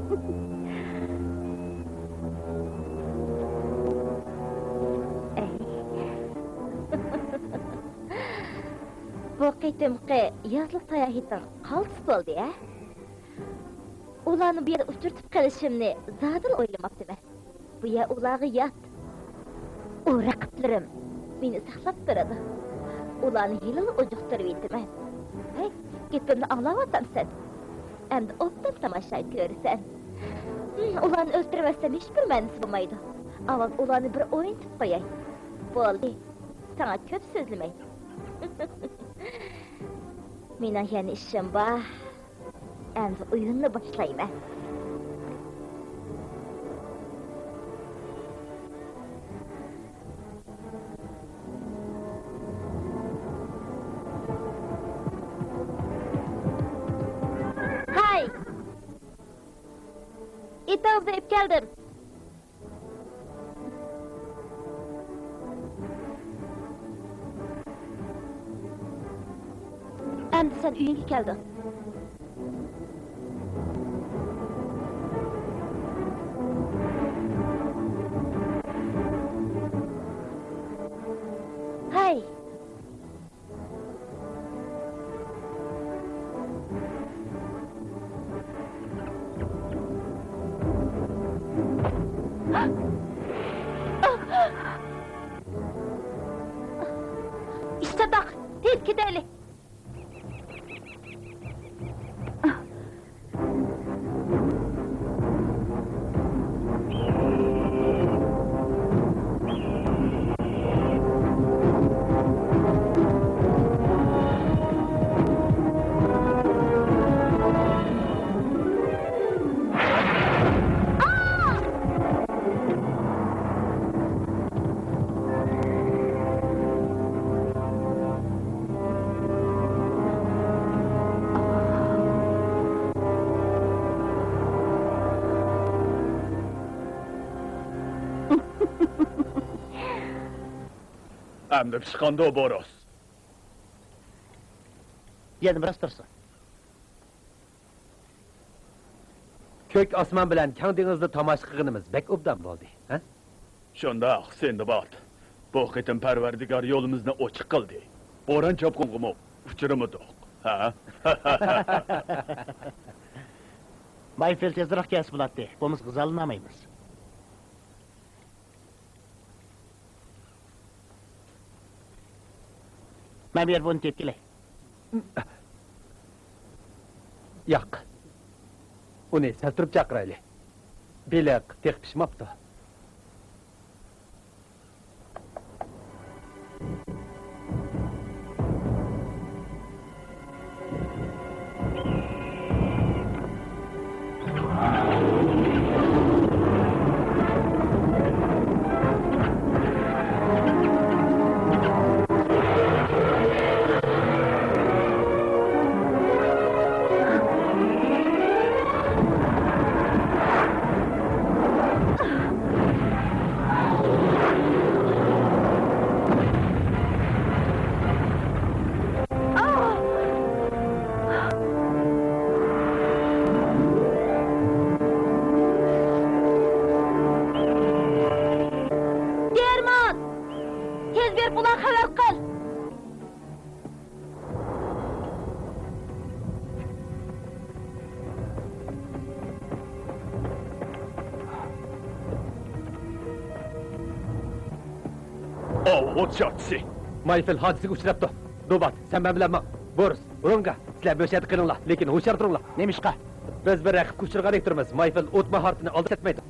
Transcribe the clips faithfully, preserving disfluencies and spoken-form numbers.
ئەي. بۇ قېتىمقى يازلىق ساياھىتىڭ قالتىس بولدى، ھە؟ ئۇلارنى بۇ يەردە ئۇچرىتىپ قېلىشىمنى زادىلا ئويلىماپتىمەن. بۇ يەر ئۇلارغا يات. ئۇ رەقىبلىرىم مېنى ساقلاپ تۇرىدۇ. ئۇلارنى ھېلىلا ئۇجۇقتۇرۇۋېتىمەن. ھەي، گېپىمنى ئاڭلاۋاتامسەن؟ ئەمدى ئوبدان تاماشا كۆرىسەن. ھىم، ئۇلارنى ئۆلتۈرۈۋەتسەم ھېچبىر مەنىسى بولمايدۇ. ئاۋۋال ئۇلارنى بىر ئوينىتىپ قوياي. بولدى، ساڭا كۆپ سۆزلىمەي. مېنىڭ يەنە ئىشىم بار. ئەمدى ئويۇننى باشلايمەن. ھاي! ئېتىڭىزنى ئېلىپ كەلدىم. ئەمدى سەن ئۆيۈڭگە كەلدىڭ. ھەي! ئىش چاتاق، تېز كېتەيلى. ئەمدى پىشقاندۇ، بوروس؟ يەنە بىراز تۇرسۇن. كۆك ئاسمان بىلەن كەڭ دېڭىزنى تاماشا قىلغىنىمىز بەك ئوبدان بولدى، ھە؟ شۇنداق، سىندباد. بۇ قېتىم پەرۋەردىگار يولىمىزنى ئوچۇق قىلدى. بوران-چاپقۇنغىمۇ ئۇچرىمىدۇق، ھە؟ مايفېل تېزراق كەلسە بولاتتى، بولمىسا غىزالىنالمايمىز. مەن بۇ يەردە ئۇنى تېپىپ كېلەي. ياق. ئۇنى سەل تۇرۇپ چاقىرايلى. بېلىق تېخى پىشماپتۇ. گېرمان! تېز بېرىپ ئۇلارغا خەۋەر قىل! ئاۋۇ ئوت شارتىسى! مايفېل ھادىسىگە ئۇچراپتۇ. دوبات، سەن مەن بىلەن ماڭ. بورس، رونگا، سىلەر مۇشۇ يەردە قېلىڭلار، لېكىن ھوشيار تۇرۇڭلار. نېمىشقا؟ بىز بىر رەقىبكە ئۇچرىغاندەك تۇرىمىز. مايفېل ئوت ماھارىتىنى ئالدىن كەتمەيدۇ.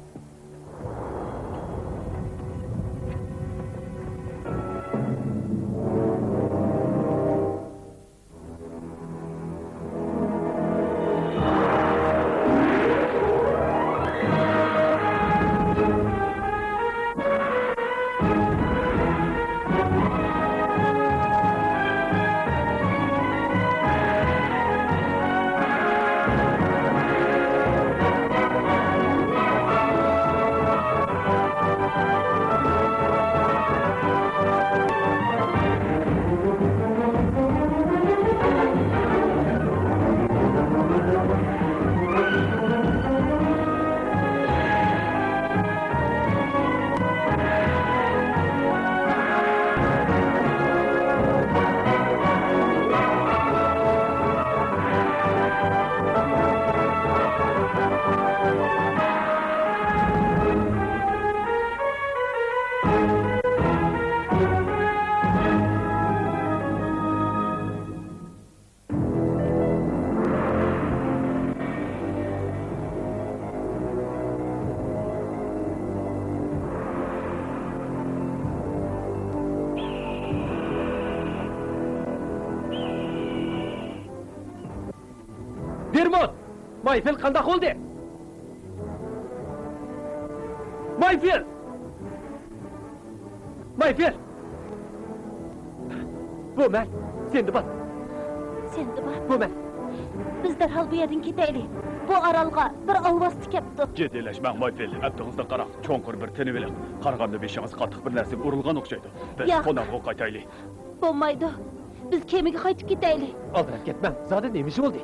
دېرموت! مايفىل قانداق بولدى؟ مايفىل! مايفىل! بۇ مەن، سىندباد. سىندباد؟ بۇ مەن. بىز دەرھال بۇ يەردىن كېتەيلى. بۇ ئارالغا بىر ئالۋاستى كەپتۇ. جىددىيلەشمەڭ، مايفىل. ئەپتىڭىزنى قاراڭ، چوڭقۇر بىر تىنىۋېلىڭ. قارىغاندا بېشىڭىز قاتتىق بىر نەرسىگە ئۇرۇلغان ئوخشايدۇ. بىز ياق. قوناقلىققا قايتايلى. بولمايدۇ. بىز كېمىگە قايتىپ كېتەيلى. ئالدىراپ كەتمەڭ. زادى نېمە ئىش بولدى؟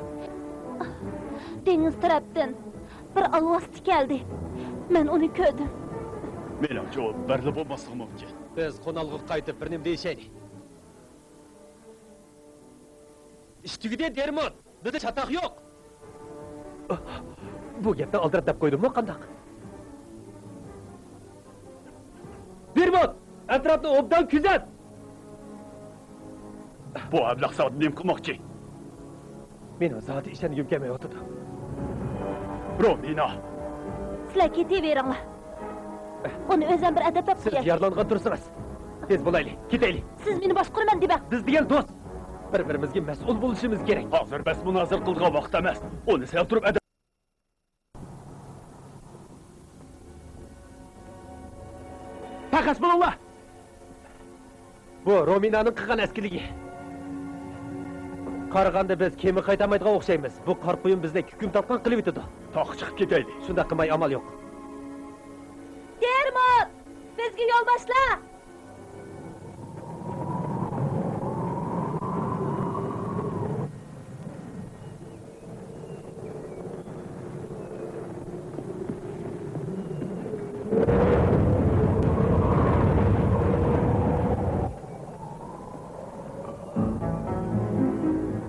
دېڭىز تەرەپتىن بىر ئالۋاستى كەلدى. مەن ئۇنى كۆردۈم. مېنىڭچە، ئۇ بىرلا بولماسلىقى مۇمكىن. بىز قوناقلىققا قايتىپ بىر نېمە دېيىشەيلى. ئىش تۈگىدى، دېرموت. بىزدە چاتاق يوق. بۇ گەپنى ئالدىراپ دەپ قويدۇممۇ قانداق؟ دېرموت! ئەتراپنى ئوبدان كۆزەت! بۇ ئەبلەخ زادى نېمە قىلماقچى؟ مېنىڭ زادى ئىشەنگۈم كەلمەيۋاتىدۇ. رومىنا! سىلەر كېتىۋېرىڭلار. ئۇنى ئۆزۈم بىر ئەدەپلەپ قوياي. سىز يارىلانغان تۇرسىڭىز. تېز بولايلى، كېتەيلى. سىز مېنى باشقۇرىمەن دېمەڭ. بىز دېگەن دوست. بىر-بىرىمىزگە مەسئۇل بولۇشىمىز كېرەك. ھازىر بەس مۇنازىرە قىلىدىغان ۋاقىت ئەمەس. ئۇنى سەل تۇرۇپ ئەدەپ. پەخەس بولۇڭلار! بۇ رومىنانىڭ قىلغان ئەسكىلىكى. قارىغاندا بىز كېمىگە قايتالمايدىغان ئوخشايمىز. بۇ قارا قۇيۇن بىزنى كۈكۈم تارتقان قىلىۋېتىدۇ. تاغقا چىقىپ كېتەيلى. شۇنداق قىلماي ئامال يوق. دېرموت! بىزگە يول باشلا!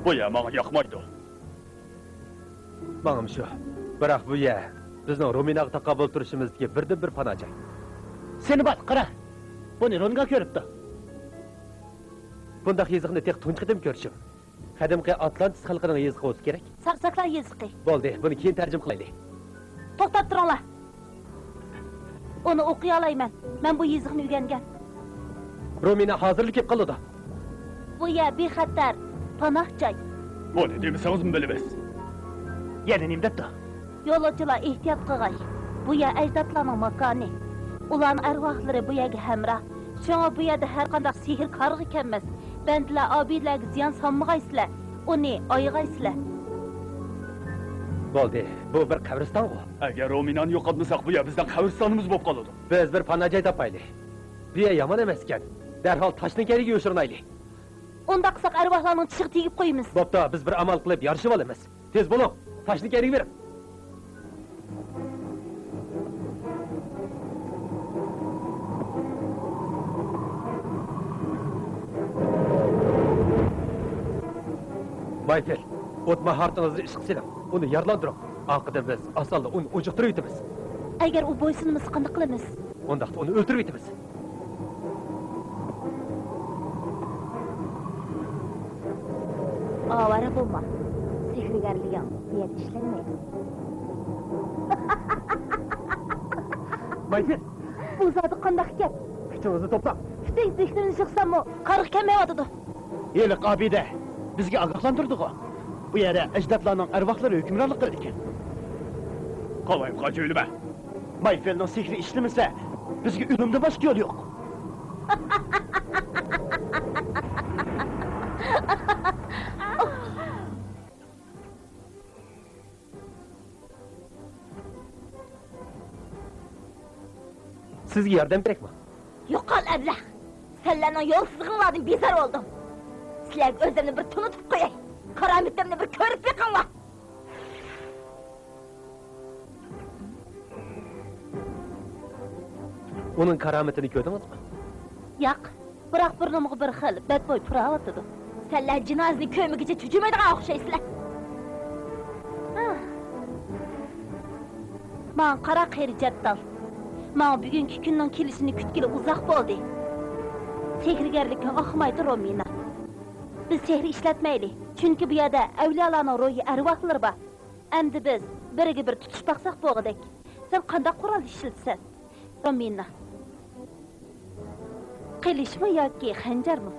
بۇ يەر ماڭا ياقمايدۇ. ماڭىمۇ شۇ. بىراق بۇ يەر بىزنىڭ رومىناغا تاقابىل تۇرۇشىمىزدىكى بىردىنبىر پانا جاي. سىنباد، قارا! بۇنى رونگا كۆرۈپتۇ. بۇنداق يېزىقنى تېخى تۇنجى قېتىم كۆرۈشۈم. قەدىمكى ئاتلانتىس خەلقىنىڭ يېزىقى بولسا كېرەك. ساقساقلار يېزىقى. بولدى، بۇنى كېيىن تەرجىمە قىلايلى. توختاپ تۇرۇڭلار. ئۇنى ئوقۇيالايمەن. مەن بۇ يېزىقنى ئۆگەنگەن. رومىنا ھازىرلا كېلىپ قالىدۇ. بۇ يەر بىخەتەر، پاناھ جاي. بۇنى دېمىسىڭىزمۇ بىلىمىز. يەنە نېمە دەپتۇ؟ يولۇچىلار ئېھتىيات قىلغاي. بۇ يەر ئەجدادلارنىڭ ماكانى. ئۇلارنىڭ ئەرۋاھلىرى بۇ يەرگە ھەمراھ. شۇڭا بۇ يەردە ھەرقانداق سېھىر كارغا كەلمەس. بەندىلەر ئابىدىلەرگە زىيان سالمىغايسىلەر. ئۇنى ئايىغايسىلەر. بولدى، بۇ بىر قەبرىستانغۇ. ئەگەر رومىنانى يوقاتمىساق، بۇ يەر بىزنىڭ قەبرىستانىمىز بولۇپ قالىدۇ. بىز بىر پانا جاي تاپايلى. بۇ يەر يامان ئەمەسكەن. دەرھال تاشنىڭ كەينىگە يوشۇرۇنايلى. ئۇنداق قىلساق، ئەرۋاھلارنىڭ چىشىغا تېگىپ قويىمىز. بوپتۇ، بىز بىر ئامال قىلىپ يارىشىۋالىمىز. تېز بولۇڭ، تاشنى كەينىگە بېرىڭ. مايفىل، ئوت ماھارىتىڭىزنى ئىشقا سېلىڭ، ئۇنى يارىلاندۇرۇڭ. ئارقىدىن بىز ئاسانلا ئۇنى ئۇنچۇقتۇرۇۋېتىمىز. ئەگەر ئۇ بويسۇنمىسا قانداق قىلىمىز؟ ئۇنداقتا ئۇنى ئۆلتۈرۈۋېتىمىز. ئاۋارە بولما. سېھىرگەرلىكىڭ بۇ يەردە ئىشلەنمەيدۇ. مايفىل! بۇ زادى قانداق گەپ؟ كۈچىڭىزنى توپلاڭ. پۈتۈن زېھنىمنى يىغساممۇ، قارىغا كەلمەيۋاتىدۇ. ھېلىقى ئابىدە بىزگە ئاگاھلاندۇردىغۇ؟ بۇ يەردە ئەجدادلارنىڭ ئەرۋاھلىرى ھۆكۈمرانلىق قىلىدىكەن. قالايمىقان سۆيلىمە. مايفېلنىڭ سېھرى ئىشلىمىسە، بىزگە ئۆلۈمدىن باشقا يول يوق. سىزگە ياردەم كېرەكمۇ؟ يوقال، ئەبلەخ! سەنلەرنىڭ يولسىزلىقىڭلاردىن بىزار بولدۇم. سىلەرگە ئۆزۈمنى بىر تونۇتۇپ قوياي. كارامىتىمنى بىر كۆرۈپ بېقىڭلار. ئۇنىڭ كارامىتىنى كۆردىڭىزمۇ؟ ياق، بىراق بۇرنۇمغا بىر خىل بەتبۇي پۇراۋاتىدۇ. سەنلەر جىنازىنى كۆرمىگۈچە چۈجۈمەيدىغان ئوخشايسىلەر. ھا. ماڭا قارا، قېرى جەددال. ماڭا بۈگۈنكى كۈننىڭ كېلىشىنى كۈتكىلى ئۇزاق بولدى. سېھىرگەرلىكىڭ ئاقمايدۇ، رومىنا. بىز سېھىر ئىشلەتمەيلى، چۈنكى بۇ يەردە ئەۋلىيالارنىڭ روھىي ئەرۋاھلىرى بار. ئەمدى بىز بىرىگە بىر تۇتۇش باقساق بولغۇدەك. سەن قانداق قورال ئىشلىتىسەن، رومىنا؟ قىلىچمۇ ياكى خەنجەرمۇ؟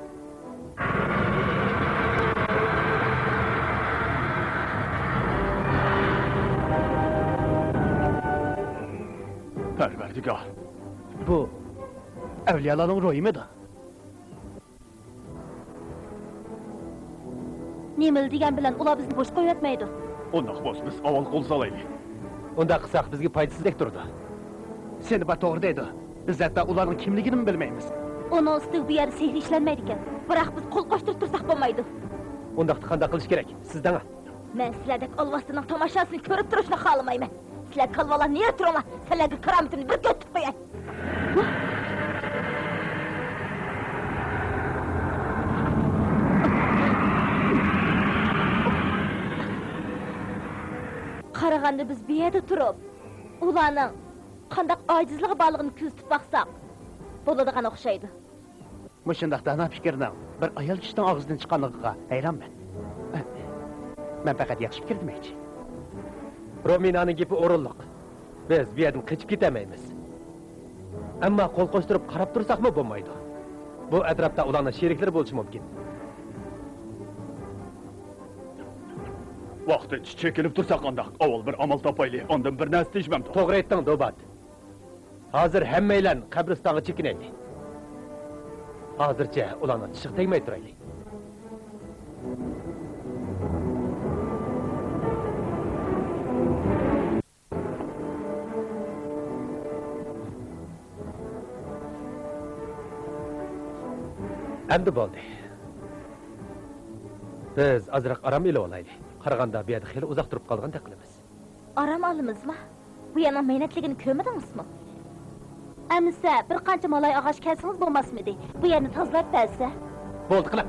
پەرۋەردىگار، بۇ ئەۋلىيالارنىڭ روھىمىدۇ؟ نېمىلا دېگەن بىلەن ئۇلار بىزنى بوش قويۇۋەتمەيدۇ. ئۇنداق بولسا بىز ئاۋۋال قول سالايلى. ئۇنداق قىلساق بىزگە پايدىسىزدەك تۇرىدۇ. سېنىبات توغرا دەيدۇ. بىز ھەتتا ئۇلارنىڭ كىملىكىنىمۇ بىلمەيمىز. ئۇنىڭ ئۈستىگە بۇ يەردە سېھىر ئىشلەنمەيدىكەن. بىراق بىز قول قوشتۇرۇپ تۇرساق بولمايدۇ. ئۇنداقتا قانداق قىلىش كېرەك؟ سىز دەڭە. مەن سىلەردەك ئالۋاستىنىڭ تاماشاسىنى كۆرۈپ تۇرۇشنى خالىمايمەن. سىلەر كالۋالار نېرى تۇرۇڭلار، سىلەرگە كارامىتىمنى بىر كۆرسىتىپ قوياي. قارىغاندا بىز بۇ يەردە تۇرۇپ، ئۇلارنىڭ قانداق ئاجىزلىقى بارلىقىنى كۆزىتىپ باقساق بولىدىغان ئوخشايدۇ. مۇشۇنداق دانا پىكىرنىڭ بىر ئايال كىشىنىڭ ئاغزىدىن چىققانلىقىغا ھەيرانمەن. مەن پەقەت ياخشى پىكىر دېمەكچى. رومىنانىڭ گېپى ئورۇنلۇق. بىز بۇ يەردىن قېچىپ كېتەلمەيمىز. ئەمما قول قوشتۇرۇپ قاراپ تۇرساقمۇ بولمايدۇ. بۇ ئەتراپتا ئۇلارنىڭ شېرىكلىرى بولۇشى مۇمكىن. ۋاقتىنچە چېكىنىپ تۇرساق قانداق؟ ئاۋۋال بىر ئامال تاپايلى، ئاندىن بىر نەرسە دېيىشمەمدۇ؟ توغرا ئېيتتىڭ، دوبات. ھازىر ھەممەيلەن قەبرىستانغا چېكىنەيلى. ھازىرچە ئۇلارنىڭ چىشىغا تەگمەي تۇرايلى. ئەمدى بولدى. بىز ئازراق ئارام ئېلىۋالايلى. قارىغاندا بۇ يەردە خېلى ئۇزاق تۇرۇپ قالغاندەك قىلىمىز. ئارام ئالىمىزما؟ بۇ يەرنىڭ مەينەتلىكىنى كۆرمىدىڭىزمۇ؟ ئەمىسە، بىر قانچە مالاي ئاغاچ كەلسىڭىز بولماسمىدى؟ بۇ يەرنى تازىلاپ بەرسە. بولدى قىلىڭ.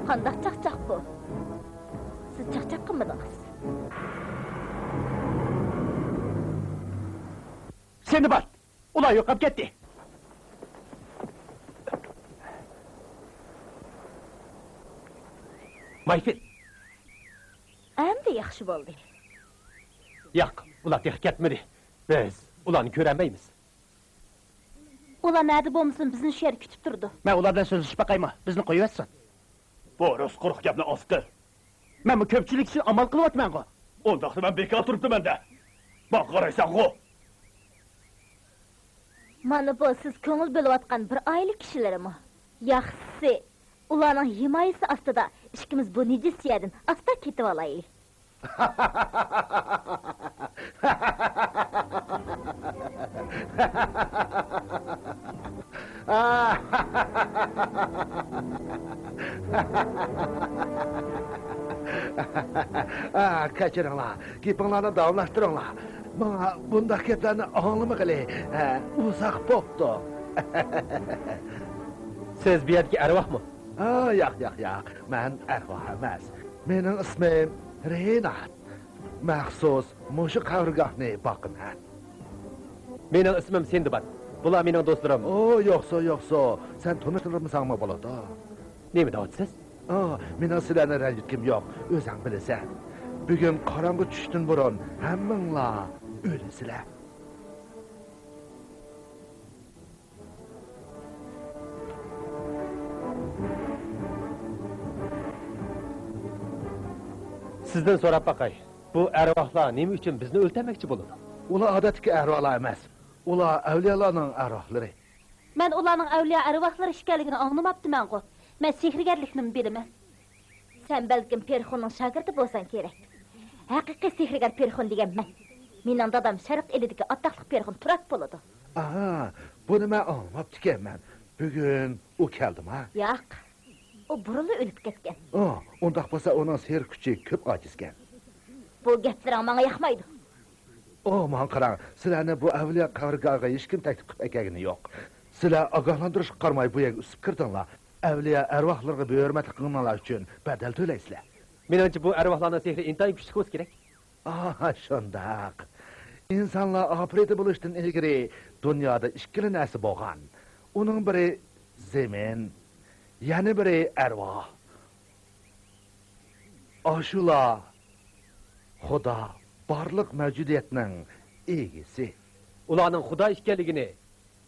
قانداق چاقچاق بۇ؟ سىز چاقچاق قىلمىدىڭىز. سىندباد! ئۇلار يوقاپ كەتتى. مايفىل. ئەمدى ياخشى بولدى. ياق، ئۇلار تېخى كەتمىدى. بىز ئۇلارنى كۆرەلمەيمىز. ئۇلار نەدە بولمىسۇن، بىزنى شۇ يەردە كۈتۈپ تۇرىدۇ. مەن ئۇلار بىلەن سۆزلىشىپ باقايمۇ؟ بىزنى قويۇۋەتسۇن. بورۇس، قۇرۇق گەپنى ئاز قىل. مەنمۇ كۆپچىلىك ئۈچۈن ئامال قىلىۋاتىمەنغۇ. ئۇنداقتا مەن بىكار تۇرۇپتىمەن-دە. ماڭا قارايسەنغۇ. مانا بۇ سىز كۆڭۈل بۆلۈۋاتقان بىر ئائىلە كىشىلىرىمۇ؟ ياخشىسى، ئۇلارنىڭ ھىمايىسى ئاستىدا ئىككىمىز بۇ نىجىس يەردىن ئاستا كېتىۋالايلى. ئا، كەچۈرۈڭلار، گېپىڭلارنى داۋاملاشتۇرۇڭلار. ماڭا بۇنداق گەپلەرنى ئاڭلىمىغىلى، ھە، ئۇزاق بوپتۇ. سىز بۇ يەردىكى ئەرۋاھمۇ؟ ئا، ياق، ياق، ياق، مەن ئەرۋاھ ئەمەس. مېنىڭ ئىسمىم رېنات. مەخسۇس مۇشۇ قەبرىگاھنى باقىمەن. مېنىڭ ئىسمىم سىندباد. بۇلار مېنىڭ دوستلىرىم. ئو، يوقسۇ، يوقسۇ. سەن تونۇشتۇرمىساڭمۇ بولىدۇ. نېمە دەۋاتىسىز؟ ئا، مېنىڭ سىلەرنى رەنجىتكۈم يوق، ئۆزۈڭ بىلىسەن. بۈگۈن قاراڭغۇ چۈشۈشتىن بۇرۇن ھەممىڭلار ئۆلىسىلەر. سىزدىن سوراپ باقاي، بۇ ئەرۋاھلار نېمە ئۈچۈن بىزنى ئۆلتۈرمەكچى بولىدۇ؟ ئۇلار ئادەتتىكى ئەرۋاھلار ئەمەس، ئۇلار ئەۋلىيالارنىڭ ئەرۋاھلىرى. مەن ئۇلارنىڭ ئەۋلىيا ئەرۋاھلىرى ئىكەنلىكىنى ئاڭلىماپتىمەنغۇ. مەن سېھىرگەرلىكنىمۇ بىلىمەن. سەن بەلكىم پېرخوننىڭ شاگىرتى بولساڭ كېرەك. ھەقىقىي سېھىرگەر پېرخون دېگەن مەن. مېنىڭ دادام شەرق ئېلىدىكى ئاتاقلىق پېرخون تۇراك بولىدۇ. ئاھا، بۇنى مەن ئاڭلىماپتىكەنمەن. بۈگۈن ئۇ كەلدىما؟ ياق. ئۇ بۇرۇنلا ئۆلۈپ كەتكەن. ئا، ئۇنداق بولسا ئۇنىڭ سېھىر كۈچى كۆپ ئاجىزكەن. بۇ گەپلىرىڭ ماڭا ياقمايدۇ. ئو، ماڭا قاراڭ، سىلەرنى بۇ ئەۋلىيا قەبرىگاھىغا ھېچكىم تەكلىپ قىلىپ ئەكەلگىنى يوق. سىلەر ئاگاھلاندۇرۇشقا قارىماي بۇ يەرگە ئۈسۈپ كىردىڭلار. ئەۋلىيا ئەرۋاھلىرىغا بىھۆرمەتلىك قىلغىنىڭلار ئۈچۈن بەدەل تۆلەيسىلەر. مېنىڭچە، بۇ ئەرۋاھلارنىڭ سېھرى ئىنتايىن كۈچلۈك بولسا كېرەك. ئاھا، شۇنداق. ئىنسانلار ئاپىرىدە بولۇشتىن ئىلگىرى دۇنيادا ئىككىلا نەرسە بولغان. ئۇنىڭ بىرى زېمىن، يەنە بىرى ئەرۋاھ. ئاشۇلا خۇدا، بارلىق مەۋجۇدىيەتنىڭ ئىگىسى. ئۇلارنىڭ خۇدا ئىكەنلىكىنى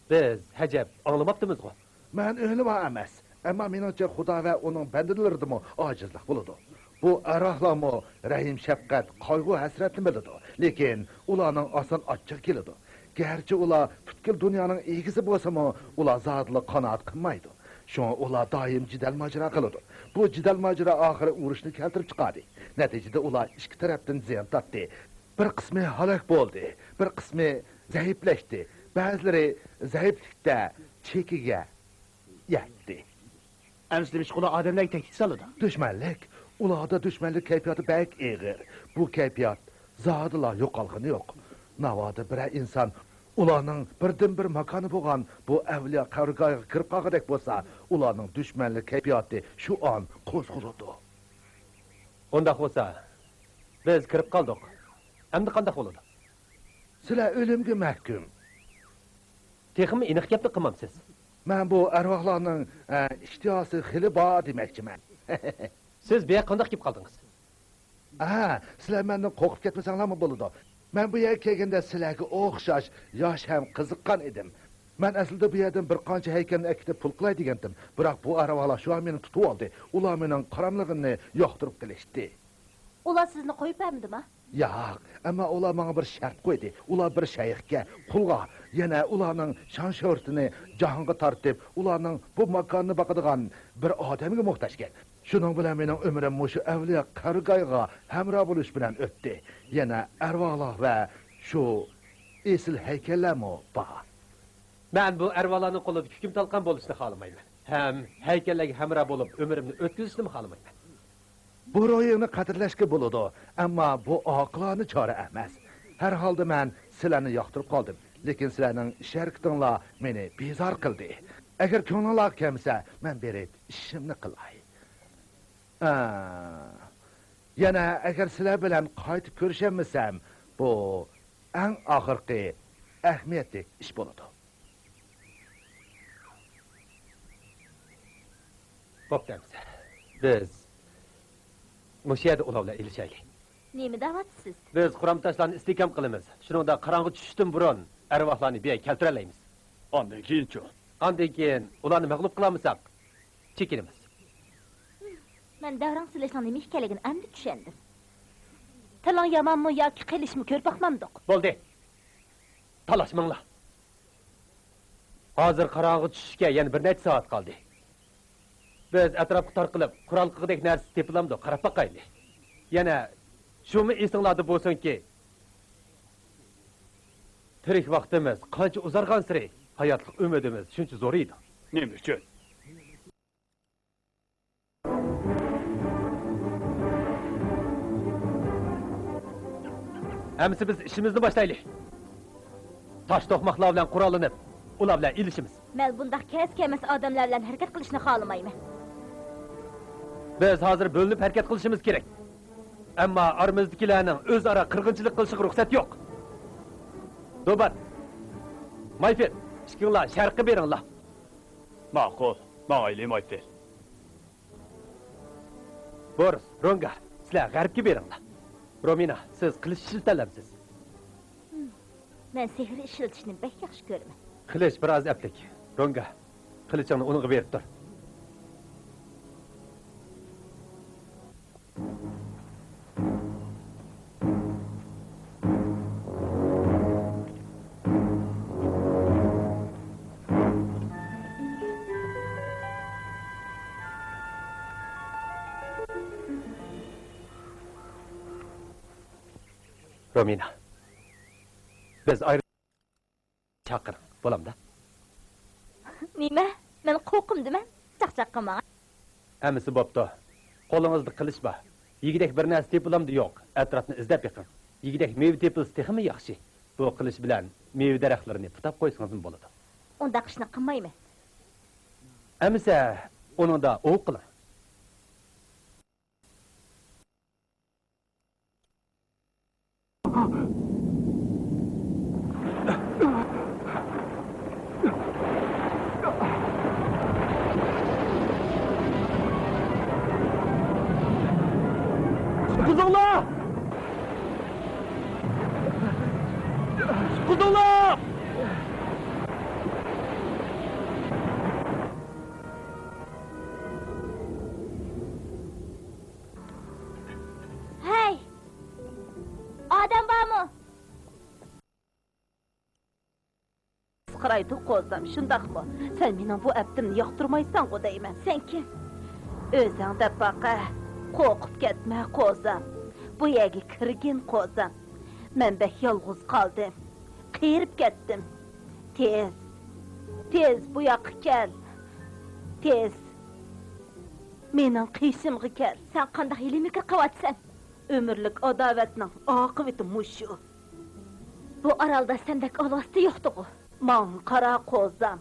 بىز ھەجەپ ئاڭلىماپتىمىزغۇ؟ مەن ئۆلىما ئەمەس، ئەمما مېنىڭچە خۇدا ۋە ئۇنىڭ بەندىلىرىدىمۇ ئاجىزلىق بولىدۇ. بۇ ئەرۋاھلارمۇ رەھىم-شەپقەت، قايغۇ-ھەسرەتنى بىلىدۇ، لېكىن ئۇلارنىڭ ئاسان ئاچچىقى كېلىدۇ. گەرچە ئۇلار پۈتكۈل دۇنيانىڭ ئىگىسى بولسىمۇ، ئۇلار زادىلا قانائەت قىلمايدۇ. شۇڭا ئۇلار دائىم جېدەل-ماجىرا قىلىدۇ. بۇ جېدەل-ماجىرا ئاخىرى ئۇرۇشنى كەلتۈرۈپ چىقاردى. نەتىجىدە ئۇلار ئىككى تەرەپتىن زىيان تارتتى. بىر قىسمى ھالاك بولدى، بىر قىسمى زەئىپلەشتى، بەزىلىرى زەئىپلىكتە چېكىگە يەتتى. ئەمىسە نېمىشقا ئۇلار ئادەملەرگە تەھدىت سالىدۇ؟ دۈشمەنلىك. ئۇلاردا دۈشمەنلىك كەيپىياتى بەك ئېغىر. بۇ كەيپىيات زادىلا يوقالغىنى يوق. ناۋادا بىرەر ئىنسان ئۇلارنىڭ بىردىنبىر ماكانى بولغان بۇ ئەۋلىيا قەبرىگاھىغا كىرىپ قالغۇدەك بولسا، ئۇلارنىڭ دۈشمەنلىك كەيپىياتى شۇ ئان قوزغىلىدۇ. ئۇنداق بولسا، بىز كىرىپ قالدۇق. ئەمدى قانداق بولىدۇ؟ سىلەر ئۆلۈمگە مەھكۇم. تېخىمۇ ئېنىق گەپنى قىلمامسىز؟ مەن بۇ ئەرۋاھلارنىڭ، ئە، ئىشتىھاسى خېلى بار دېمەكچىمەن. سىز بۇ يەرگە قانداق كېلىپ قالدىڭىز؟ ئە، سىلەر مەندىن قورقۇپ كەتمىسەڭلارمۇ بولىدۇ. مەن بۇ يەرگە كەلگەندە سىلەرگە ئوخشاش ياش ھەم قىزىققان ئىدىم. مەن ئەسلىدە بۇ يەردىن بىر قانچە ھەيكەلنى ئەكېتىپ پۇل قىلاي دېگەنتىم. بىراق بۇ ئەرۋاھلار شۇ ئان مېنى تۇتۇۋالدى. ئۇلار مېنىڭ قاراملىقىمنى ياقتۇرۇپ قېلىشتى. ئۇلار سىزنى قويۇپ بەرمىدىما؟ ياق، ئەمما ئۇلار ماڭا بىر شەرت قويدى. ئۇلار بىر شەيخكە، قۇلغا، يەنە ئۇلارنىڭ شان-شۆھرىتىنى جاھانغا تارتىپ، ئۇلارنىڭ بۇ ماكاننى باقىدىغان بىر ئادەمگە موھتاجكەن. شۇنىڭ بىلەن مېنىڭ ئۆمرۈم مۇشۇ ئەۋلىيا قەبرىگاھىغا ھەمراھ بولۇش بىلەن ئۆتتى. يەنە ئەرۋاھلار ۋە شۇ ئېسىل ھەيكەللەرمۇ بار. مەن بۇ ئەرۋاھلارنىڭ قولىدا كۈكۈم-تالقان بولۇشنى خالىمايمەن. ھەم ھەيكەللەرگە ھەمراھ بولۇپ ئۆمرۈمنى ئۆتكۈزۈشنىمۇ خالىمايمەن. بۇ روھىڭنى قەدىرلەشكە بولىدۇ، ئەمما بۇ ئاقىلانە چارە ئەمەس. ھەر ھالدا مەن سىلەرنى ياقتۇرۇپ قالدىم، لېكىن سىلەرنىڭ ئىش-ھەرىكىتىڭلار مېنى بىزار قىلدى. ئەگەر كۆڭلۈڭلارغا كەلمىسە، مەن بېرىپ ئىشىمنى قىلاي. ئا، يەنە ئەگەر سىلەر بىلەن قايتا كۆرۈشەلمىسەم، بۇ ئەڭ ئاخىرقى ئەھمىيەتلىك ئىش بولىدۇ. بوپتۇ ئەمىسە. بىز مۇشۇ يەردە ئۇلار بىلەن ئېلىشايلى. نېمە دەۋاتىسىز؟ بىز قۇرام تاشلارنى ئىستىھكام قىلىمىز. شۇنىڭدا قاراڭغۇ چۈشۈشتىن بۇرۇن ئەرۋاھلارنى بۇ يەرگە كەلتۈرەلەيمىز. ئاندىن كېيىنچۇ؟ ئاندىن كېيىن ئۇلارنى مەغلۇپ قىلالمىساق، چېكىنىمىز. مەن دەۋرەڭ سېلىشنىڭ نېمە ئىكەنلىكىنى ئەمدى چۈشەندىم. تىلىڭ يامانمۇ ياكى قىلىچمۇ كۆرۈپ باقمامدۇق؟ بولدى. تالاشماڭلار. ھازىر قاراڭغۇ چۈشۈشكە يەنە بىر نەچچە سائەت قالدى. بىز ئەتراپقا تارقىلىپ، قورال قىلغۇدەك نەرسە تېپىلامدۇ، قاراپ باقايلى. يەنە شۇمۇ ئېسىڭلاردا بولسۇنكى، تىرىك ۋاقتىمىز قانچە ئۇزارغانسېرى، ھاياتلىق ئۈمىدىمىز شۇنچە زورىيىدۇ. نېمە ئۈچۈن؟ ئەمىسە بىز ئىشىمىزنى باشلايلى. تاش توقماقلار بىلەن قوراللىنىپ، ئۇلار بىلەن ئېلىشىمىز. مەن بۇنداق كەس-كەمەس ئادەملەر بىلەن ھەرىكەت قىلىشنى خالىمايمەن. بىز ھازىر بۆلۈنۈپ ھەرىكەت قىلىشىمىز كېرەك. ئەمما ئارىمىزدىكىلەرنىڭ ئۆزئارا قىرغىنچىلىق قىلىشىغا رۇخسەت يوق. دوبات، مايفىل، ئىككىڭلار شەرققە بېرىڭلار. ماقۇل، ماڭايلى، مايفىل. بورس، رونگا، سىلەر غەربكە بېرىڭلار. رومىنا، سىز قىلىچ ئىشلىتەلەمسىز؟ مەن سېھىر ئىشلىتىشنى بەك ياخشى كۆرىمەن. قىلىچ بىر ئاز ئەپلىك. رونگا، قىلىچىڭنى ئۇنىڭغا بېرىپ تۇر. رومىنا، بىز ئايرىلىپ چاقىرىڭ، بولامدا؟ نېمە؟ مەن قورقۇمدىمەن؟ چاقچاق قىلماڭ. ھەممىسى بوپتۇ. قولىڭىزدا قىلىچ بار. يېگۈدەك بىر نەرسە تېپىلامدۇ يوق، ئەتراپنى ئىزدەپ بېقىڭ. يېگۈدەك مېۋە تېپىلسا تېخىمۇ ياخشى. بۇ قىلىچ بىلەن مېۋە دەرەخلىرىنى پۇتاپ قويسىڭىزمۇ بولىدۇ. ئۇنداق ئىشنى قىلمايمەن. ئەمىسە ئۇنىڭدا ئوۋ قىلىڭ. قۇتۇلدۇڭلار! قۇتۇلدۇڭلار! ئادەم بارمۇ؟ قارايدۇ قوزام، شۇنداقمۇ؟ سەن مېنىڭ بۇ ئەپتىمنى ياقتۇرمايسەنغۇ دەيمەن. سەن كىم؟ ئۆزۈڭ دەپ باقە. قورقۇپ كەتمە قوزام. بۇ يەرگە كىرگىن قوزام. مەن بەك يالغۇز قالدىم. قېرىپ كەتتىم. تېز، تېز بۇ ياققا كەل. تېز. مېنىڭ قېشىمغا كەل. سەن قانداق ھىيلە-مىكىر قىلىۋاتىسەن؟ ئۆمۈرلۈك ئاداۋەتنىڭ ئاقىۋىتى مۇشۇ. بۇ ئارالدا سەندەك ئالۋاستى يوقتىغۇ؟ ماڭا قارا قوزام.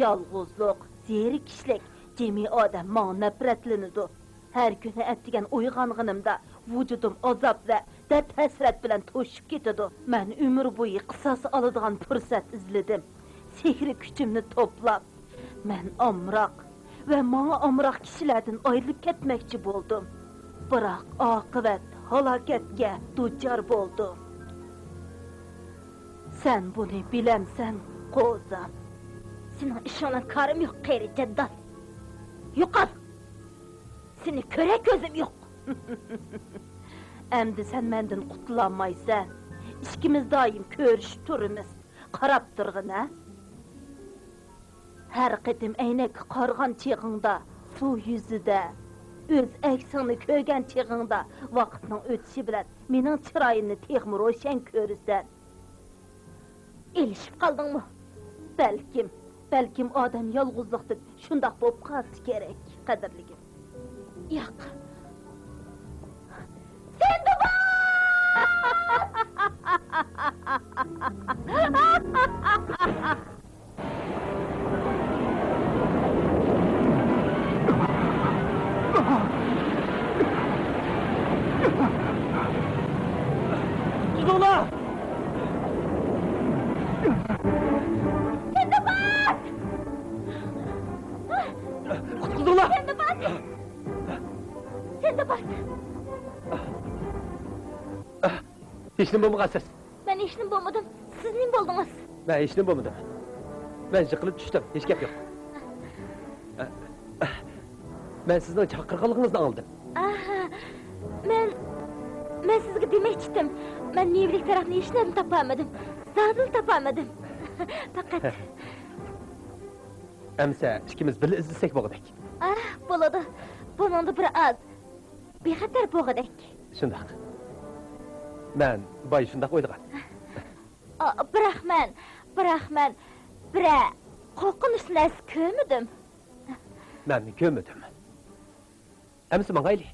يالغۇزلۇق، زېرىكىشلىك، جىمى ئادەم ماڭا نەپرەتلىنىدۇ. ھەر كۈنى ئەتىگەن ئويغانغىنىمدا ۋۇجۇدۇم ئازاب ۋە دەرد-ھەسرەت بىلەن توشۇپ كېتىدۇ. مەن ئۆمۈر بويى قىساس ئالىدىغان پۇرسەت ئىزلىدىم. سېھرىي كۈچۈمنى توپلاپ، مەن ئامراق ۋە ماڭا ئامراق كىشىلەردىن ئايرىلىپ كەتمەكچى بولدۇم. بىراق ئاقىۋەت ھالاكەتكە دۇچار بولدۇم. سەن بۇنى بىلەمسەن، قوزام؟ سېنىڭ ئىشىڭ بىلەن كارىم يوق، قېرى جەددال. يوقال! سېنى كۆرەر كۆزۈم يوق. ئەمدى سەن مەندىن قۇتۇلالمايسەن. ئىككىمىز دائىم كۆرۈشۈپ تۇرىمىز. قاراپ تۇرغىن، ھە؟ ھەر قېتىم ئەينەككە قارىغان چېغىڭدا، سۇ يۈزىدە ئۆز ئەكسىڭنى كۆرگەن چېغىڭدا، ۋاقىتنىڭ ئۆتۈشى بىلەن مېنىڭ چىرايىمنى تېخىمۇ روشەن كۆرىسەن. ئېلىشىپ قالدىڭمۇ؟ بەلكىم، بەلكىم ئادەم يالغۇزلۇقتىن شۇنداق بولۇپ قالسا كېرەك، قەدىرلىكىم. ياق. سىندباد! تۇتۇڭلار! سىندباد! قۇتقۇزۇڭلار! سىندباد! سىندباد! ھېچنېمە بولمىغانسىز. مەن ھېچنېمە بولمىدىم. سىز نېمە بولدىڭىز؟ مەن ھېچنېمە بولمىدىم. مەن يىقىلىپ چۈشتۈم. ھېچ گەپ يوق. مەن سىزنىڭ چاقىرغانلىقىڭىزنى ئاڭلىدىم. ئاھا، مەن، مەن سىزگە دېمەكچىدىم. مەن مېۋىلىك تەرەپنى ھېچنەدىن تاپالمىدىم. زادىلا تاپالمىدىم. پەقەت. ئەمسە ئىككىمىز بىللە ئىزدىسەك بولغۇدەك. ئاھ، بولىدۇ. بۇنىڭدا بىر ئاز بىخەتەر بولغۇدەك. شۇنداق. مەن بايا شۇنداق ئويلىغان. ئا، بىراق مەن، بىراق مەن بىرەر قورقۇنچلۇق نەرسە كۆرمىدىم. مەنمۇ كۆرمىدىم. ئەمسە ماڭايلى.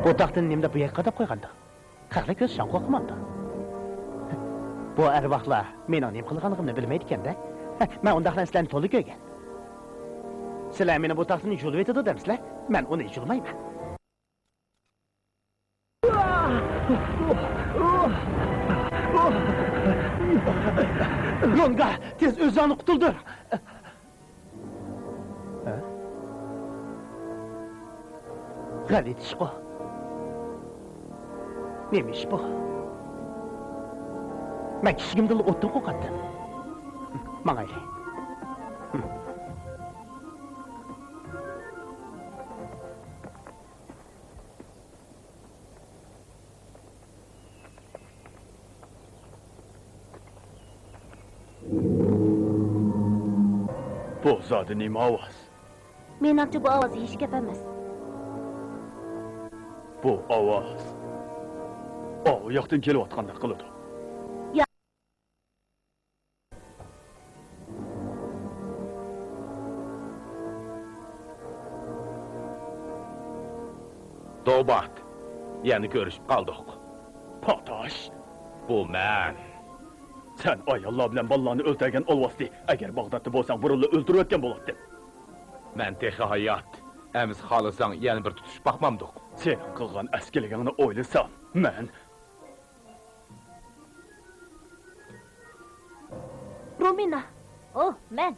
بۇ تاختىنى نېمە دەپ بۇ يەرگە قاداپ قويغاندۇ؟ خەقلەر كۆز شاڭقۇ قىلمامدۇ؟ بۇ ئەرۋاھلار مېنىڭ نېمە قىلغانلىقىمنى بىلمەيدىكەن-دە. مەن ئۇنداق نەرسىلەرنى تولا كۆرگەن. سىلەر مېنى بۇ تاختىنى يۇلۇۋېتىدۇ دەمسىلەر؟ مەن ئۇنى يۇلمايمەن. لونگا، تېز ئۆزۈڭنى قۇتۇلدۇر! ھە؟ غەلىتە ئىشقۇ. نېمە ئىش بۇ؟ مەن كىچىكىمدىنلا ئوتتىن قورقاتتىم. ماڭايلى. بۇ زادى نېمە ئاۋاز؟ مېنىڭچە، بۇ ئاۋاز ھېچ گەپ ئەمەس. بۇ ئاۋاز ئاۋۇ ياقتىن كېلىۋاتقاندەك قىلىدۇ. يا- دوبات، يەنە كۆرۈشۈپ قالدۇق. پاتاش! بۇ مەن. سەن ئاياللار بىلەن بالىلارنى ئۆلتۈرگەن ئالۋاستى. ئەگەر باغدادتا بولساڭ، بۇرۇنلا ئۆلتۈرۈۋەتكەن بولاتتىم. مەن تېخى ھايات. ئەمىسە خالىساڭ، يەنە بىر تۇتۇشۇپ باقمامدۇق؟ سېنىڭ قىلغان ئەسكىلىكىڭنى ئويلىسام، مەن رومىنا! ئوھ، مەن!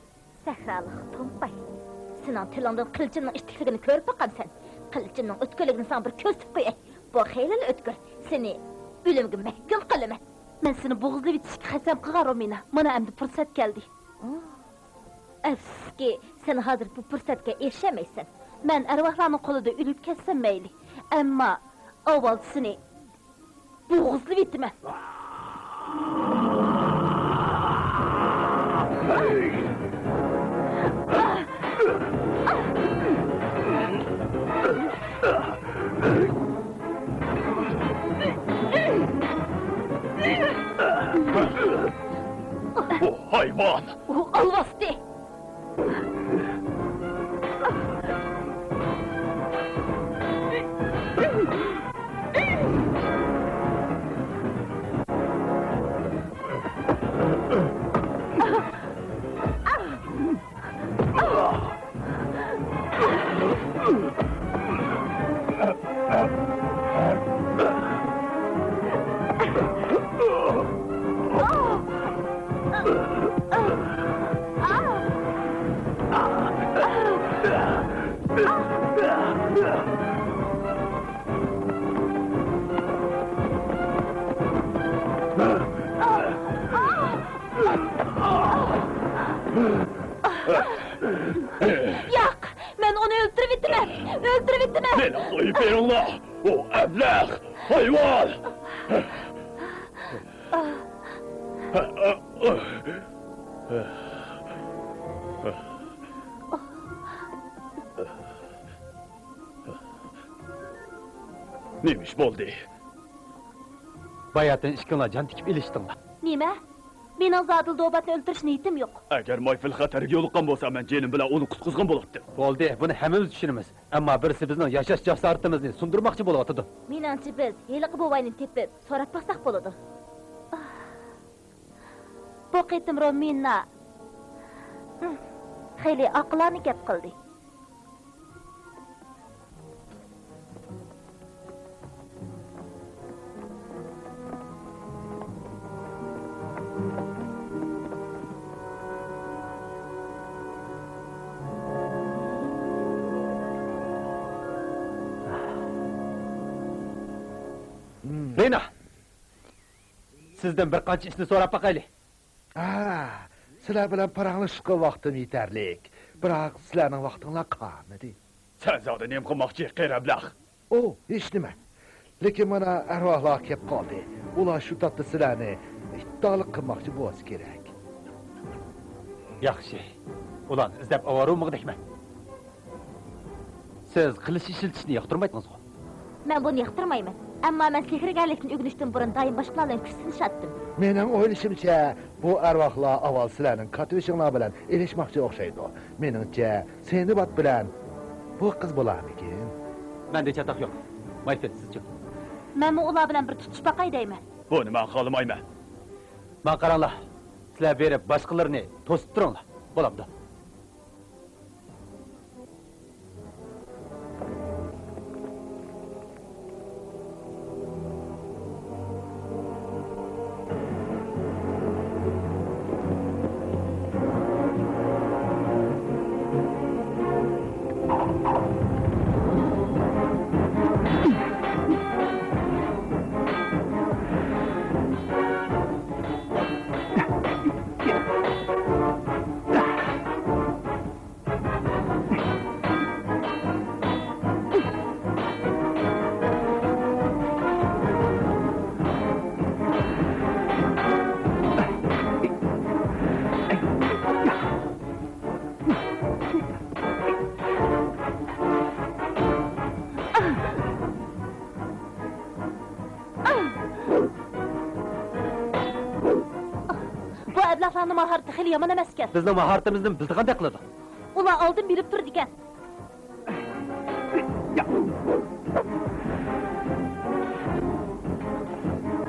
سەھرالىق توڭقاي! سېنىڭ تىلىڭدىن قىلىچىمنىڭ ئىتتىكلىكىنى كۆرۈپ باقامسەن؟ قىلىچىمنىڭ ئۆتكۈرلۈكىنى ساڭا بىر كۆرسىتىپ قوياي. بۇ خېلىلا ئۆتكۈر. سېنى ئۆلۈمگە مەھكۇم قىلىمەن. مەن سېنى بوغۇزلىۋېتىشكە قەسەم قىلغان، رومىنا. مانا ئەمدى پۇرسەت كەلدى. ئەپسۇسكى، سەن ھازىر بۇ پۇرسەتكە ئېرىشەلمەيسەن. مەن ئەرۋاھلارنىڭ قولىدا ئۆلۈپ كەتسەم مەيلى. ئەمما ئاۋۋال سېنى بوغۇزلىۋېتىمەن. بۇ ھايۋان! ئۇ ئالۋاستى! ياق! مەن ئۇنى ئۆلتۈرۈۋېتىمەن! ئۆلتۈرۈۋېتىمەن! مېنى قويۇپ بېرىڭلار! ئۇ ئەبلەخ! ھايۋان! نېمە ئىش بولدى؟ باياتىن ئىككىڭلار جان تىكىپ ئېلىشتىڭلار. نېمە؟ مېنىڭ زادىلا دوباتنى ئۆلتۈرۈش نىيىتىم يوق. ئەگەر مايفىل خەتەرگە يولۇققان بولسا، مەن جېنىم بىلەن ئۇنى قۇتقۇزغان بولاتتىم. بولدى، بۇنى ھەممىمىز چۈشىنىمىز. ئەمما بىرسى بىزنىڭ ياشاش جاسارىتىمىزنى سۇندۇرماقچى بولۇۋاتىدۇ. مېنىڭچە، بىز ھېلىقى بوۋاينى تېپىپ، سوراپ باقساق بولىدۇ. بۇ قېتىم رومىنا خېلى ئاقىلانە گەپ قىلدى. رېنا! سىزدىن بىر قانچە ئىشنى سوراپ باقايلى. ھە، سىلەر بىلەن پاراڭلىشىشقا ۋاقتىم يېتەرلىك. بىراق سىلەرنىڭ ۋاقتىڭلار قالمىدى. سەن زادى نېمە قىلماقچى، قېرى ئەبلەخ؟ ئۇ، ھېچنېمە. لېكىن مانا ئەرۋاھلار كەپ قالدى. ئۇلار شۇ تاپتا سىلەرنى ئىپتالىق قىلماقچى بولسا كېرەك. ياخشى. ئۇلارنى ئىزدەپ ئاۋارە بولمىغۇدەكمەن. سىز قىلىچ ئىشلىتىشنى ياقتۇرمايتتىڭىزغۇ؟ مەن بۇنى ياقتۇرمايمەن. ئەمما مەن سېھىرگەرلىكنى ئۆگىنىشتىن بۇرۇن دائىم باشقىلار بىلەن كۈچ سىنىشاتتىم. مېنىڭ ئويلىشىمچە، بۇ ئەرۋاھلار ئاۋۋال سىلەرنىڭ كاتۋېشىڭلار بىلەن ئېلىشماقچى ئوخشايدۇ. مېنىڭچە، سېنىبات بىلەن بۇ قىز بولارمىكىن؟ مەندە چاتاق يوق. مايفېل، سىزچۇ؟ مەنمۇ ئۇلار بىلەن بىر تۇتۇشۇپ باقاي دەيمەن. بۇنى مەن خالىمايمەن. ماڭا قاراڭلار، سىلەر بېرىپ باشقىلىرىنى توسۇپ تۇرۇڭلار. بولامدۇ؟ بۇ ئەبلەخلەرنىڭ ماھارىتى خېلى يامان ئەمەسكەن. بىزنىڭ ماھارىتىمىزنى بىلىدىغاندەك قىلىدۇ. ئۇلار ئالدىن بىلىپ تۇرىدىكەن.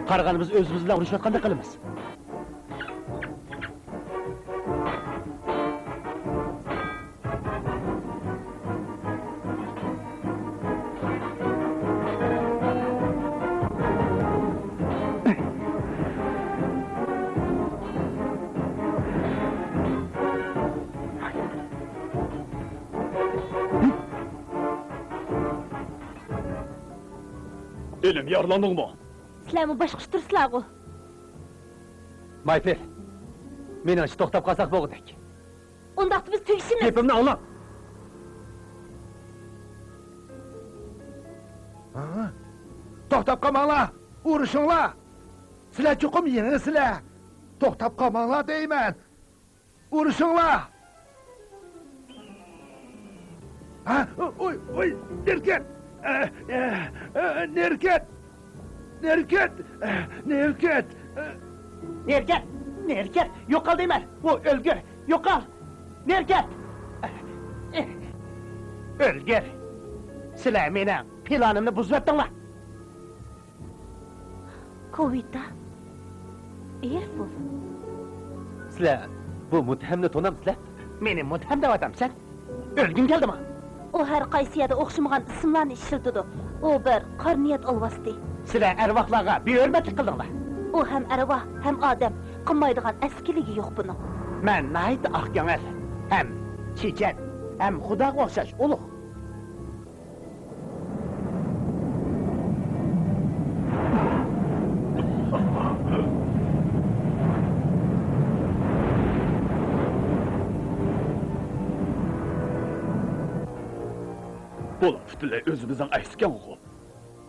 قارىغاندا بىز ئۆزىمىز بىلەن ئۇرۇشۇۋاتقاندەك قىلىمىز. ئىلىم، يارىلاندىڭمۇ؟ سىلەرمۇ باشقىچە تۇرىسىلەرغۇ؟ مايفېل، مېنىڭچە توختاپ قالساق بولغۇدەك. ئۇنداقتا بىز تۈگىشىمىز. گېپىمنى ئاڭلاڭ. ھا؟ توختاپ قالماڭلار! ئۇرۇشۇڭلار! سىلەر چوقۇم يېڭىسىلەر! توختاپ قالماڭلار دەيمەن! ئۇرۇشۇڭلار! ھا؟ ئوي، ئوي، نېرى كەت! ئە، ئە، ئە، نېرى كەت! نېرى كەت! ئە، نېرى كەت! ئە. نېرى كەت! نېرى كەت! يوقال دەيمەن! ئۇ ئۆلگۈر! يوقال! نېرى كەت! ئە، ئە. ئۆلگۈر! سىلەر مېنىڭ پىلانىمنى بۇزۇۋەتتىڭلار! كوۋىتا، ئېرفۇل. سىلەر بۇ مۇتتەھەمنى تونامسىلەر؟ مېنى مۇتتەھەم دەۋاتامسەن؟ ئۆلگۈڭ كەلدىما؟ ئۇ ھەر قايسى يەردە ئوخشىمىغان ئىسىملارنى ئىشلىتىدۇ. ئۇ بىر قارا نىيەت ئالۋاستى. سىلەر ئەرۋاھلارغا بىھۆرمەتلىك قىلدىڭلار. ئۇ ھەم ئەرۋاھ، ھەم ئادەم. قىلمايدىغان ئەسكىلىكى يوق بۇنىڭ. مەن ناھايىتى ئاق كۆڭۈل، ھەم چېچەن، ھەم خۇداغا ئوخشاش ئۇلۇغ. بۇلار پۈتۈنلەي ئۆزىمىزنىڭ ئەكسىكەنغۇ.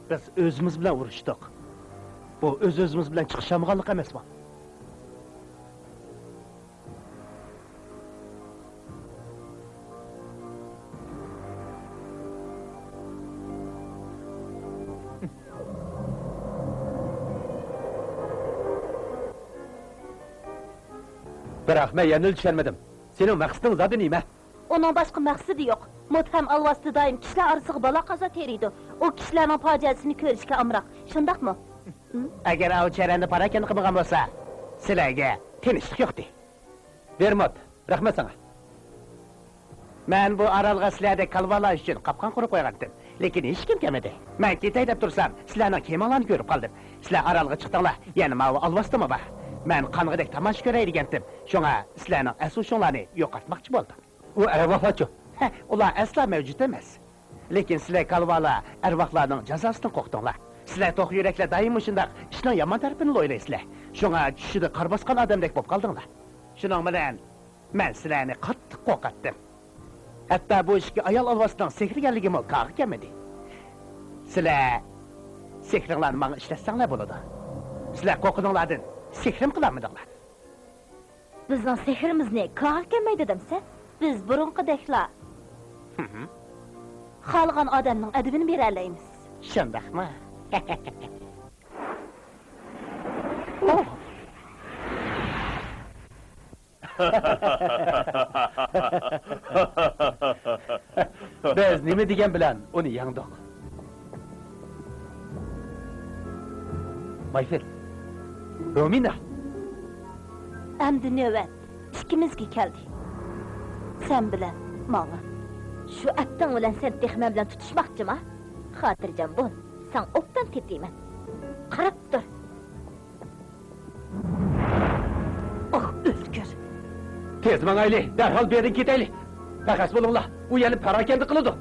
بىز ئۆزىمىز بىلەن ئۇرۇشتۇق. بۇ ئۆز-ئۆزىمىز بىلەن چىقىشالمىغانلىق ئەمەسمۇ؟ بىراق مەن يەنىلا چۈشەنمىدىم. سېنىڭ مەقسىتىڭ زادى نېمە؟ ئۇنىڭ باشقا مەقسىتى يوق. مۇتتەھەم ئالۋاستى دائىم كىشىلەر ئارىسىغا بالا-قازا تېرىيدۇ. ئۇ كىشىلەرنىڭ پاجىئەسىنى كۆرۈشكە ئامراق. شۇنداقمۇ؟ ھىم؟ ئەگەر ئاۋۇ چەرەندە پاراكەندە قىلمىغان بولسا، سىلەرگە تىنچلىق يوقتى. ۋېرموت، رەھمەت ساڭا. مەن بۇ ئارالغا سىلەردەك كالۋالار ئۈچۈن قاپقان قۇرۇپ قويغانتىم، لېكىن ھېچكىم كەلمىدى. مەن كېتەي دەپ تۇرسام، سىلەرنىڭ كېمىڭلارنى كۆرۈپ قالدىم. سىلەر ئارالغا چىقتىڭلار، يەنە ماۋۇ ئالۋاستىمۇ بار. مەن قانغۇدەك تاماشا كۆرەي دېگەنتىم، شۇڭا سىلەرنىڭ ئەس-ھوشۇڭلارنى يوقاتماقچى بولدۇم. ئۇ ئەرۋاھلارچۇ؟ ھە، ئۇلار ئەسلا مەۋجۇت ئەمەس. لېكىن سىلەر كالۋالار ئەرۋاھلارنىڭ جازاسىدىن قورقتۇڭلار. سىلەر توخۇ يۈرەكلەر دائىم مۇشۇنداق ئىشنىڭ يامان تەرىپىنىلا ئويلايسىلەر. شۇڭا چۈشىدە قار باسقان ئادەمدەك بولۇپ قالدىڭلار. شۇنىڭ بىلەن مەن سىلەرنى قاتتىق قورقاتتىم. ھەتتا بۇ ئىككى ئايال ئالۋاستىنىڭ سېھىر ئىكەنلىكىمۇ كارغا كەلمىدى. سىلەر سېھرىڭلارنى ماڭا ئىشلەتسەڭلار بولىدۇ. سىلەر قورققىنىڭلاردىن سېھرىم قىلالمىدىڭلار. بىزنىڭ سېھرىمىزنى كارغا كەلمەيدۇ دەمسەن؟ بىز بۇرۇنقىدەكلا خالىغان ئادەمنىڭ ئەدىپىنى بېرەلەيمىز. شۇنداقمۇ؟ بىز نېمە دېگەن بىلەن ئۇنى يەڭدۇق. مايفېل، رومىنا! ئەمدى نۆۋەت ئىككىمىزگە كەلدى. سەن بىلەن ماڭا. شۇ ئەپتىڭ بىلەن سەن تېخى مەن بىلەن تۇتۇشماقچىما؟ خاتىرجەم بول، ساڭا ئوبدان تېپىمەن. قاراپ تۇر. ئاھ، ئۆلتۈر! تېز ماڭايلى، دەرھال بۇ يەردىن كېتەيلى. پەخەس بولۇڭلار، ئۇ يەنە پاراكەندە قىلىدۇ.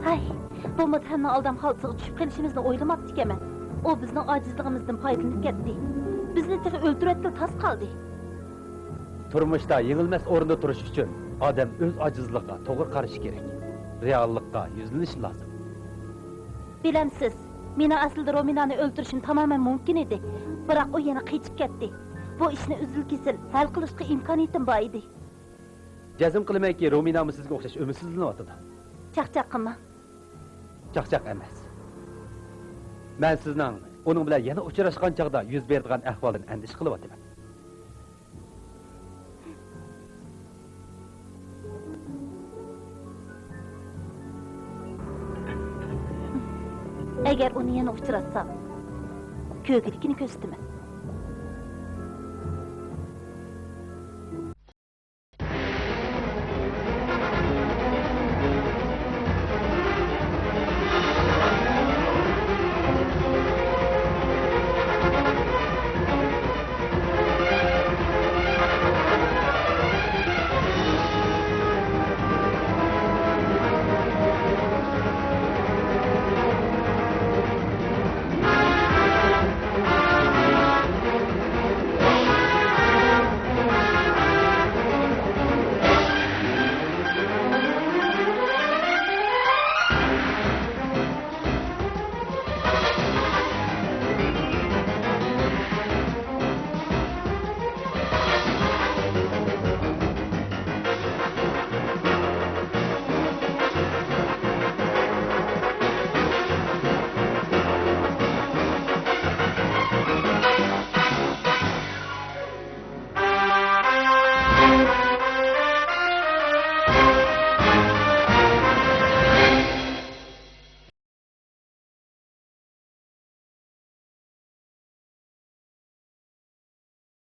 ھەي، بۇ مۇتتەھەمنىڭ ئالدام خالتىسىغا چۈشۈپ قېلىشىمىزنى ئويلىماپتىكەنمەن. ئۇ بىزنىڭ ئاجىزلىقىمىزدىن پايدىلىنىپ كەتتى. بىزنى تېخى ئۆلتۈرۈۋەتكىلى تاس قالدى. تۇرمۇشتا يېڭىلمەس ئورۇندا تۇرۇش ئۈچۈن ئادەم ئۆز ئاجىزلىقىغا توغرا قارىشى كېرەك. رېئاللىققا يۈزلىنىشى لازىم. بىلەمسىز، مېنىڭ ئەسلىدە رومىنانى ئۆلتۈرۈشۈم تامامەن مۇمكىن ئىدى. بىراق ئۇ يەنە قېچىپ كەتتى. بۇ ئىشنى ئۈزۈل-كېسىل ھەل قىلىشقا ئىمكانىيىتىم بار ئىدى. جەزم قىلىمەنكى، رومىنامۇ سىزگە ئوخشاش ئۈمىدسىزلىنىۋاتىدۇ. چاقچاق قىلماڭ. چاقچاق ئەمەس. مەن سىزنىڭ ئۇنىڭ بىلەن يەنە ئۇچراشقان چاغدا يۈز بېرىدىغان ئەھۋالدىن ئەندىشە قىلىۋاتىمەن. ئەگەر ئۇنى يەنە ئۇچراتسام، كۆرگۈدىكىنى كۆرسىتىمەن.